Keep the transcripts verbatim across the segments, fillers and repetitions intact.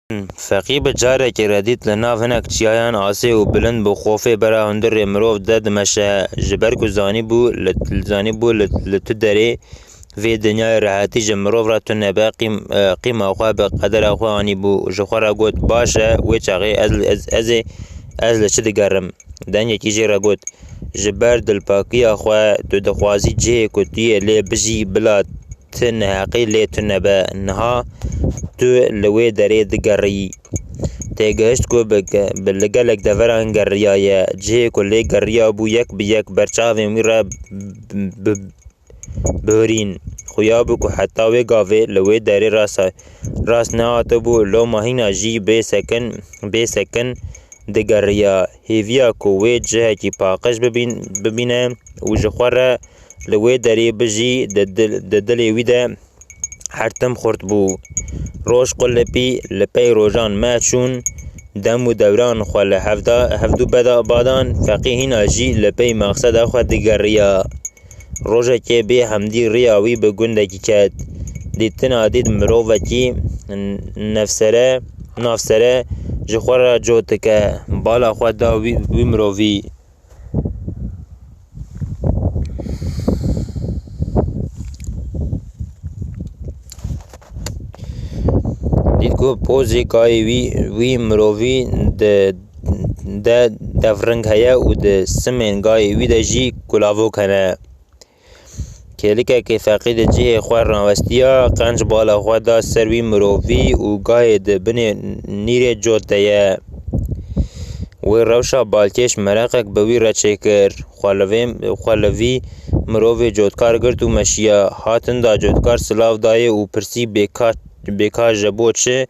Feqî bi carekê re dît li nav hinek çiyayan asê û bilind bû, xofê bera hundirê mirov de dimeşe. Ji ber ku zanîbû li, zanîbû li, li tu derê vê dinyayê rehetî ji mirov re tune be, qîm-, e, qîma xwe bi qedera xwe anîbû û ji xwe re got, "Baş e, wê çaxê ez, ez, ez ê, ez li çi digerim?" Dengekî jê re got, "Ji ber dilpakiya xwe tu dixwazî cihê ku tu yê lê bijî, bila ti neheqî lê tune be. Niha tu li wê derê digeriyî." Têgihişt ku bi ge-, bi li gelek deveran geriyaye. Cihê ku lê geriyabû yek bi yek ber çavên wî re bi, bi, bihurîn. Xuya bû ku heta wê gavê li wê derê rast, rast nehatibû, loma hîna jî bê sekin, bê sekin digeriya. Hêviya ku wê cihekî paqij bibîn-, bibîne û ji xwe re li wê derê bijî, di dil-, di dilê wî de her tim xurt bû. Roj qulipî li pey rojan me çûn, dem û dewran xwe li hevda, hevdû beda badan, feqî hîna jî li pey maqseda xwe digeriya. Rojekê bê hemdî rêya wî bi gundekî ket. Dîtina dît mirovekî n-, nefsere, navsere ji xwe re cot dike. Bala xwe da wî, wî mirovî. Dît ku pozê gayê wî, wî mirovî di, de devring heye û di simên gayê wî de jî kulavok hene. Kêlikekê feqî di cihê xwe rawestiya, qenc bala xwe da ser wî mirovî û gayê di binê nîrê cot de ye. Wê rewşa balkêş mereqek bi wî re çêkir. Xwe li vê, xwe li vî mirovê cotkar girt û meşiya. Hatin da cotkar silav dayê û pirsî, "Bêka, bêka ji bo çi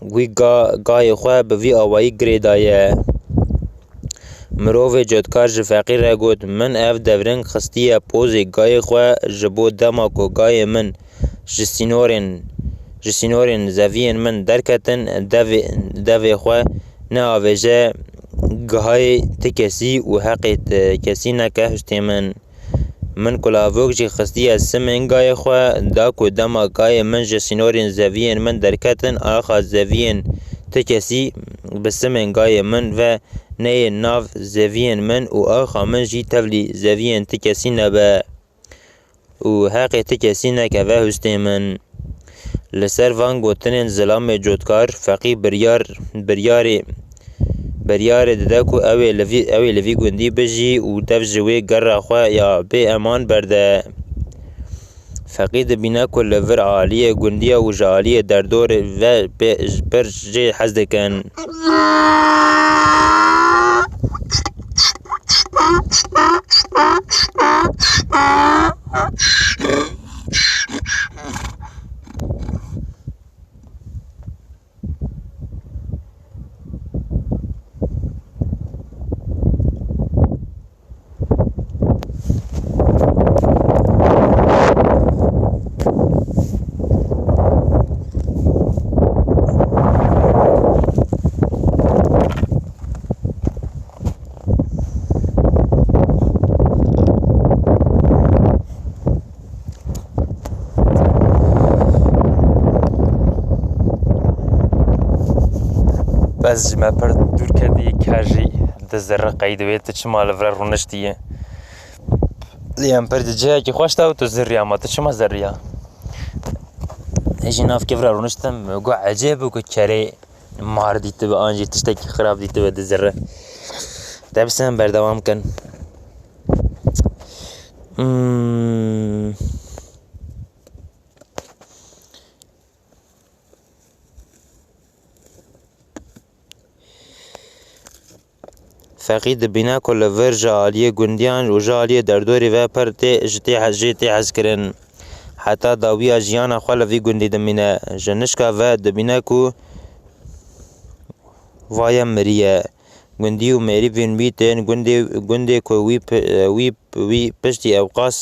wî ga-, gayê xwe bi vî awayî girê daye?" Mirovê cotkar ji feqî re got, "Min ev devring xistiye pozê gayê xwe ji bo dema ku gayê min ji sînorên, ji sînorên zeviyên min derketin, devê, devê xwe neavêje gihayê ti kesî û heqê ti kesî neke hustê min." Min kulavok jî xistiye simên gayê xwe, da ku dema gayê min ji sînorên zeviyên min derketin, axa zeviyên ti kesî bi simên gayê min ve neyê nav zeviyên min û axa min jî tevlî zeviyên ti kesî nebe û heqê ti kesî nekeve hustê min. Li ser van gotinên zilamê cotkar, feqî biryar, biryarê, biryarê dide ku ew ê li vî, ew ê li vî gundî bijî û dev ji wê gera xwe ya bê eman berde. Feqî dibîne ku li vir aliyê gundiya û ji aliyê derdorê ve pê, pir jê hez dikin. Bes ji me pir dûr ketî, ker jî dizirre, qey divê tu çima li vir rûniştî. Lê em pir di cihekî xweş de û tu zirriya, ma tu çima zirriya? Ez jî nav kevra rûniştim, got ecêb bû ku kerê mar dîtibe, an jî tiştekî xirab dîtibe dizirre. Te bise em berdewam kin. Hmm. Feqî dibîne ku li vir ji aliyê gundiyan û ji aliyê derdorê ve pir tê, ji tê hez, jê tê hezkirin. Heta dawiya jiyana xwe li vî gundî dimîne. Ji nişka ve dibîne ku vaye miriye. Gundî û mêrîvên wî tên gundê, gundê ku wî pi-, wî, wî piştî ewqas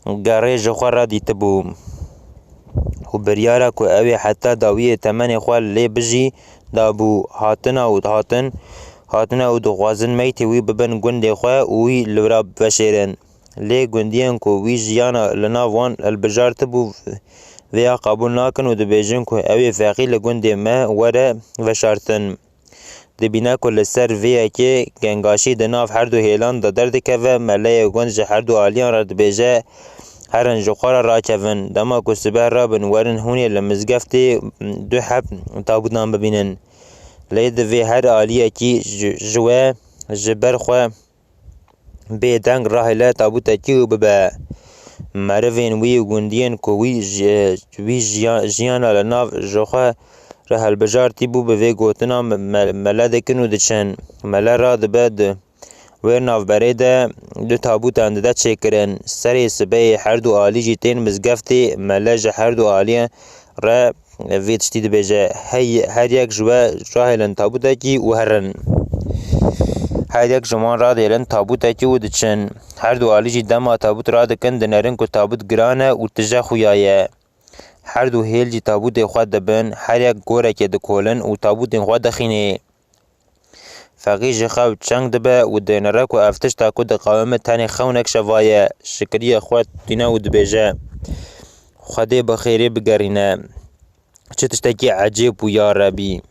gerê ji xwe re dîtibû û biryara ku ew ê heta dawiyê temenê xwe lê bijî dabû. Hatina û hatin, hatine û dixwazin meytê wî bibin gundê xwe û wî li wira biveşêrin. Lê gundiyên ku wî jiyana li nav wan hilbijartibû, vêya qebûl nakin û dibêjin ku ew ê Feqî li gundê me were veşartin. Dibîne ku li ser vê yekê gengaşî di nav her du hêlan de derdikeve, meleyê gund ji her du aliyan re dibêje, herin ji xwe re rakevin. Dema ku sibeh rabin werin hûn ê li mizgeftê du heb tabûtan bibînin. Lê divê her aliyekî ji, ji we ji ber xwe bêdeng rahêle tabûtekî û bibe. Merivên wî û gundiyên ku wî ji, wî jiya-, jiyana li nav ji xwe re hilbijartî bû, bi vê gotina me-, me-, mele dikin û diçin. Mele radibe di wê navberê de du tabûtan dide çêkirin. Serê sibehê her du alî jî tên mizgeftê, mele ji her du aliyên re vê tiştî dibêje. Hey, her yek ji we rahêlin tabûtekî û herin. Her yek ji wan radihêlin tabûtekî û diçin. Her du alî jî dema tabût radikin, dinerin ku tabût giran e û tije xuya ye. Her du hêl jî tabûtê xwe dibin, her yek gorekê dikolin û tabûtên xwe dixînê. Feqî ji xew çeng dibe û dinere ku ev tişta ku diqewime tenê xewnek şeva ye. Şikiriyê xwe tîne û dibêje, Xwedê bi xêrê bigerîne. Çi tiştekî ecêb bû ya Rebî.